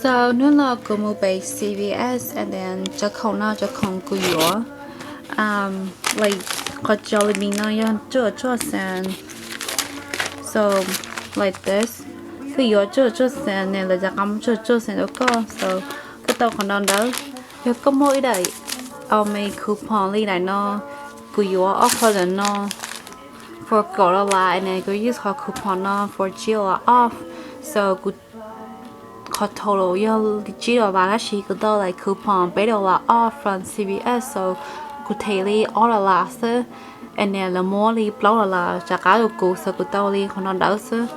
So hnub no kuv mus pem C V S and then cov khoom no cov khoom kuv yuav, like, qhov Jollibee no yog cuaj cuaj cent. So like this, koj yuav cuaj cuaj cent ne, lawv rov qab muab cuaj cuaj cent rau koj. So koj tau qhov no ntawd. Yog koj muaj ib daim Almay coupon li daim no, kuv yuav ob qho ntawm no for kaum dollar, and then kuv use qhov coupon no for tsib dollar off. So kuv, qhov total yog tsib dollar tab sis kuv tau like coupon peb dollar off from C V S, so kuv them li ob dollar xwb, and then lawv muab li plaub dollar rov qab rau kuv, so kuv tau li qhov no ntawd xwb.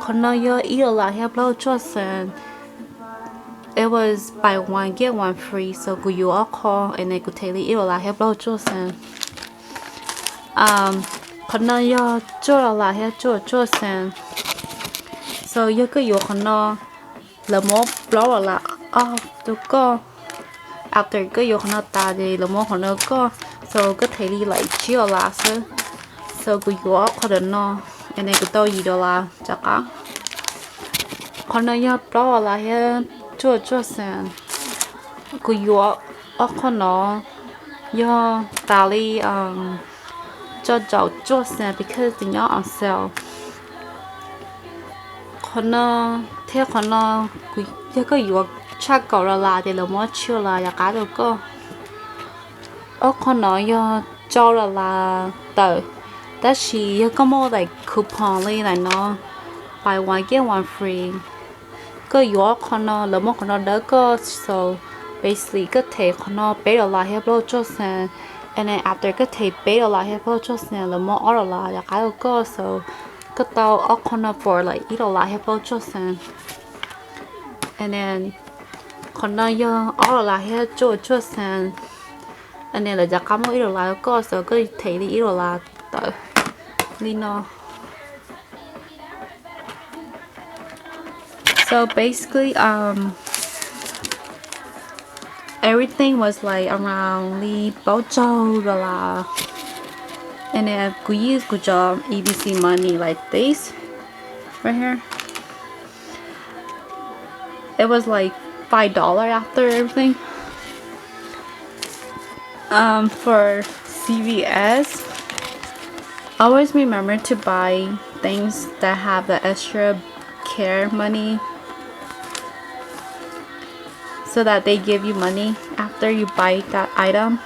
Qhov no yog ib dollar thiab plaub cuaj cent. It was buy one get one free, so kuv yuav ob qho and then kuv them li ib dollar thiab plaub cuaj cent. Qhov no yog cuaj dollar thiab cuaj cuaj cent. So yog koj yuav qhov no, lawv muab plaub dollar off rau koj. After koj yuav qhov no tas ces lawv muab qhov no rau koj. So koj them li like tsib dollar xwb. So kuv yuav ob qho ntawm no, and then kuv tau yim dollar rov qab. Qhov no yog plaub dollar thiab cuaj cuaj cent. Kuv yuav ob qho no yog tas li cuaj caum cuaj cent because nws nyob on sale. Qhov no thiab qhov no, yog koj yuav tshaj kaum dollar ces lawv muab tsib dollar rov qab rau koj. Ob qho no yog rau dollar tawm, tab sis yog koj muaj daim coupon li daim no, buy one get one free, koj yuav ob qho no lawv muab qhov no rau koj, so basically koj them qhov no peb dollar thiab plaub cuaj cent, and then after koj them peb dollar thiab plaub cuaj cent lawv muab ob dollar rov qab rau koj, so koj tau ob qho no for like ib dollar thiab plaub cuaj cent. And then qhov no yog ob dollar thiab cuaj cuaj cent, and then lawv rov qab muab ib dollar rau koj, so koj them li ib dollar tawm li no. So basically, um, everything was like around li plaub caug dollar, and then kuv use kuv cov E B C money like this right here. It was like five dollar after everything. Um, for C V S, always remember to buy things that have the extra care money so that they give you money after you buy that item.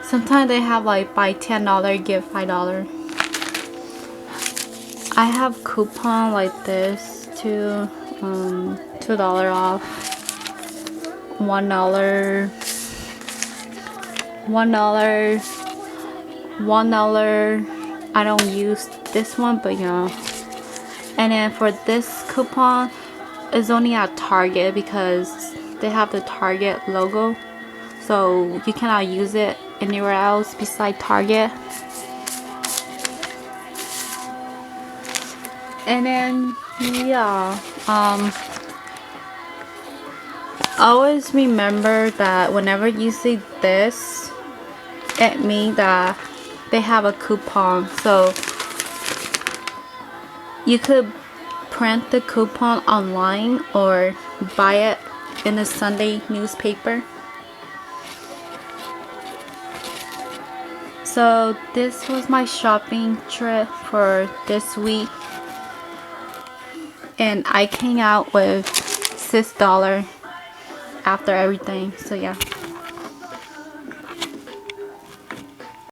Sometimes they have like buy ten dollar, give five dollar. I have coupon like this too. Um, two dollar off, one dollar, one dollar, one dollar. I don't use this one, but yeah. And then for this coupon, it's only at Target because they have the Target logo. So you cannot use it anywhere else beside Target. And then, yeah, um, always remember that whenever you see this, it means that they have a coupon. So you could print the coupon online or buy it in the Sunday newspaper. So this was my shopping trip for this week. And I came out with six dollar after everything. So yeah.